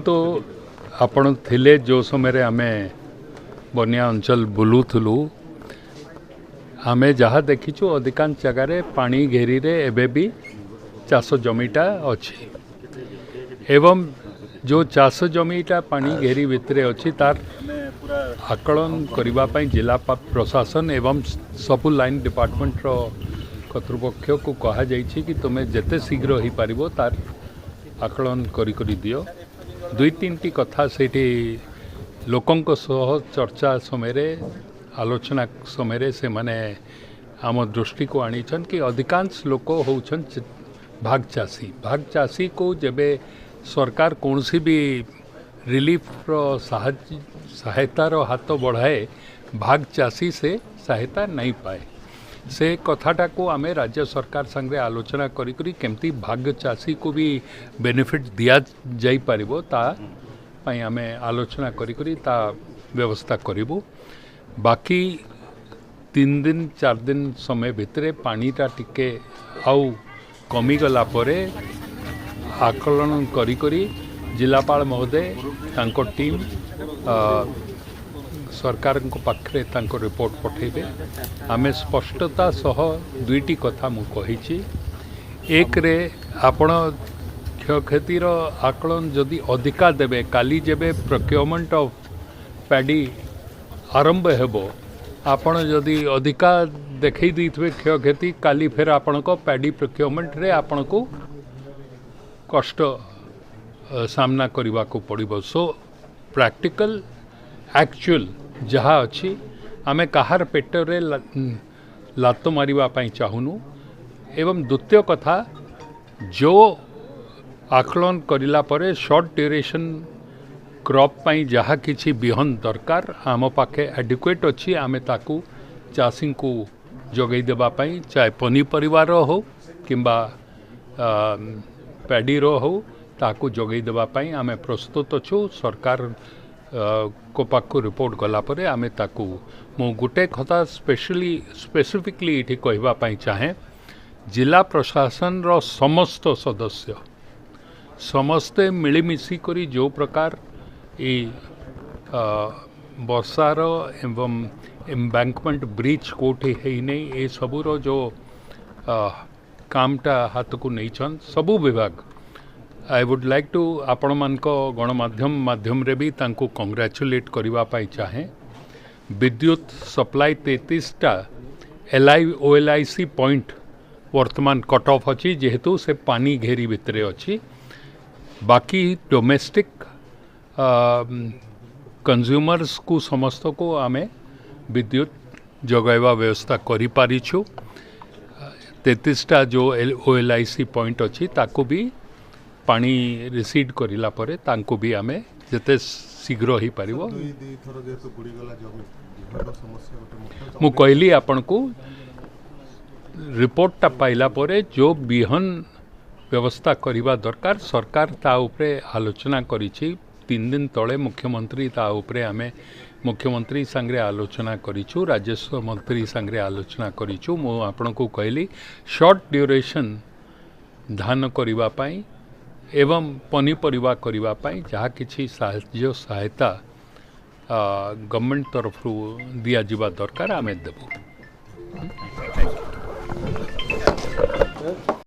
ତ ଆପଣ ଥିଲେ ଯେଉଁ ସମୟରେ ଆମେ ବନ୍ୟା ଅଞ୍ଚଳ ବୁଲୁଥିଲୁ, ଆମେ ଯାହା ଦେଖିଛୁ ଅଧିକାଂଶ ଜାଗାରେ ପାଣି ଘେରିରେ ଏବେ ବି ଚାଷ ଜମିଟା ଅଛି, ଏବଂ ଯେଉଁ ଚାଷ ଜମିଟା ପାଣି ଘେରି ଭିତରେ ଅଛି ତାର ଆକଳନ କରିବା ପାଇଁ ଜିଲ୍ଲା ପ୍ରଶାସନ ଏବଂ ସବୁ ଲାଇନ୍ ଡିପାର୍ଟମେଣ୍ଟର କର୍ତ୍ତୃପକ୍ଷକୁ କୁହାଯାଇଛି କି ତୁମେ ଯେତେ ଶୀଘ୍ର ହେଇପାରିବ ତାର ଆକଳନ କରି କରି ଦିଅ। ଦୁଇ ତିନିଟି କଥା ସେଇଠି ଲୋକଙ୍କ ସହ ଚର୍ଚ୍ଚା ସମୟରେ, ଆଲୋଚନା ସମୟରେ ସେମାନେ ଆମ ଦୃଷ୍ଟିକୁ ଆଣିଛନ୍ କି ଅଧିକାଂଶ ଲୋକ ହେଉଛନ୍ ଭାଗ ଚାଷୀ। ଭାଗ ଚାଷୀକୁ ଯେବେ ସରକାର କୌଣସି ବି ରିଲିଫର ସାହାଯ୍ୟ ସହାୟତାର ହାତ ବଢ଼ାଏ, ଭାଗ ଚାଷୀ ସେ ସହାୟତା ନାଇଁ ପାଏ। ସେ କଥାଟାକୁ ଆମେ ରାଜ୍ୟ ସରକାର ସାଙ୍ଗରେ ଆଲୋଚନା କରିକରି କେମିତି ଭାଗ ଚାଷୀକୁ ବି ବେନିଫିଟ୍ ଦିଆଯାଇପାରିବ ତା ପାଇଁ ଆମେ ଆଲୋଚନା କରିକରି ତା ବ୍ୟବସ୍ଥା କରିବୁ। ବାକି 3 ଦିନ 4 ଦିନ ସମୟ ଭିତରେ ପାଣିଟା ଟିକେ ଆଉ କମିଗଲା ପରେ ଆକଳନ କରିକରି ଜିଲ୍ଲାପାଳ ମହୋଦୟ ତାଙ୍କ ଟିମ୍ ସରକାରଙ୍କ ପାଖରେ ତାଙ୍କ ରିପୋର୍ଟ ପଠାଇବେ। ଆମେ ସ୍ପଷ୍ଟତା ସହ ଦୁଇଟି କଥା ମୁଁ କହିଛି। ଏକରେ ଆପଣ କ୍ଷୟକ୍ଷତିର ଆକଳନ ଯଦି ଅଧିକା ଦେବେ, କାଲି ଯେବେ ପ୍ରକ୍ୟୁରମେଣ୍ଟ ଅଫ୍ ପ୍ୟାଡ଼ି ଆରମ୍ଭ ହେବ, ଆପଣ ଯଦି ଅଧିକା ଦେଖାଇ ଦେଇଥିବେ କ୍ଷୟକ୍ଷତି, କାଲି ଫେର ଆପଣଙ୍କ ପ୍ୟାଡ଼ି ପ୍ରକ୍ୟୁରମେଣ୍ଟରେ ଆପଣଙ୍କୁ କଷ୍ଟ ସାମ୍ନା କରିବାକୁ ପଡ଼ିବ। ସୋ ପ୍ରାକ୍ଟିକାଲ ଆକ୍ଚୁଆଲ ଯାହା ଅଛି, ଆମେ କାହାର ପେଟରେ ଲାତ ମାରିବା ପାଇଁ ଚାହୁଁନୁ। ଏବଂ ଦ୍ୱିତୀୟ କଥା, ଯେଉଁ ଆକଳନ କରିଲା ପରେ ସର୍ଟ ଡ୍ୟୁରେସନ୍ କ୍ରପ୍ ପାଇଁ ଯାହା କିଛି ବିହନ ଦରକାର ଆମ ପାଖେ ଆଡିକ୍ୱେଟ୍ ଅଛି, ଆମେ ତାକୁ ଚାଷୀଙ୍କୁ ଯୋଗାଇ ଦେବା ପାଇଁ, ଚାହେ ପନିପରିବାର ହଉ କିମ୍ବା ପ୍ୟାଡ଼ିର ହଉ, ତାକୁ ଯୋଗାଇ ଦେବା ପାଇଁ ଆମେ ପ୍ରସ୍ତୁତ ଅଛୁ। ସରକାର ପାଖକୁ ରିପୋର୍ଟ ଗଲା ପରେ ଆମେ ତାକୁ, ମୁଁ ଗୋଟେ କଥା ସ୍ପେଶାଲି ସ୍ପେସିଫିକଲି ଏଇଠି କହିବା ପାଇଁ ଚାହେଁ, ଜିଲ୍ଲା ପ୍ରଶାସନର ସମସ୍ତ ସଦସ୍ୟ ସମସ୍ତେ ମିଳିମିଶି କରି ଯେଉଁ ପ୍ରକାର ଏଇ ବର୍ଷାର ଏବଂ ଏମ୍ବାଙ୍କମେଣ୍ଟ ବ୍ରିଜ୍ କେଉଁଠି ହେଇନାହିଁ ଏସବୁର ଯେଉଁ କାମଟା ହାତକୁ ନେଇଛନ୍ ସବୁ ବିଭାଗ, I would like to ଆପଣମାନଙ୍କ ଗଣମାଧ୍ୟମ ମାଧ୍ୟମରେ ବି ତାଙ୍କୁ କଂଗ୍ରାଚୁଲେଟ୍ କରିବା ପାଇଁ ଚାହେଁ। ବିଦ୍ୟୁତ ସପ୍ଲାଇ 33ଟା L I O L I C point ବର୍ତ୍ତମାନ କଟ୍ ଅଫ୍ ଅଛି, ଯେହେତୁ ସେ ପାଣି ଘେରି ଭିତରେ ଅଛି। ବାକି ଡୋମେଷ୍ଟିକ୍ କନଜ୍ୟୁମର୍ସକୁ ସମସ୍ତକୁ ଆମେ ବିଦ୍ୟୁତ ଯୋଗାଇବା ବ୍ୟବସ୍ଥା କରିପାରିଛୁ। 33ଟା ଯେଉଁ O L I C point ଅଛି ତାକୁ ବି ପାଣି ରିସିଡ୍ କରିଲା ପରେ ତାଙ୍କୁ ବି ଆମେ ଯେତେ ଶୀଘ୍ର ହେଇପାରିବ। ମୁଁ କହିଲି ଆପଣଙ୍କୁ ରିପୋର୍ଟଟା ପାଇଲା ପରେ ଯେଉଁ ବିହନ ବ୍ୟବସ୍ଥା କରିବା ଦରକାର ସରକାର ତା ଉପରେ ଆଲୋଚନା କରିଛି। 3 ଦିନ ତଳେ ମୁଖ୍ୟମନ୍ତ୍ରୀ ତା ଉପରେ ଆମେ ମୁଖ୍ୟମନ୍ତ୍ରୀ ସାଙ୍ଗରେ ଆଲୋଚନା କରିଛୁ, ରାଜସ୍ୱ ମନ୍ତ୍ରୀ ସାଙ୍ଗରେ ଆଲୋଚନା କରିଛୁ। ମୁଁ ଆପଣଙ୍କୁ କହିଲି ସର୍ଟ ଡ୍ୟୁରେସନ୍ ଧାନ କରିବା ପାଇଁ ଏବଂ ପନିପରିବା କରିବା ପାଇଁ ଯାହା କିଛି ସାହାଯ୍ୟ ସହାୟତା ଗଭର୍ଣ୍ଣମେଣ୍ଟ ତରଫରୁ ଦିଆଯିବା ଦରକାର ଆମେ ଦେବୁ।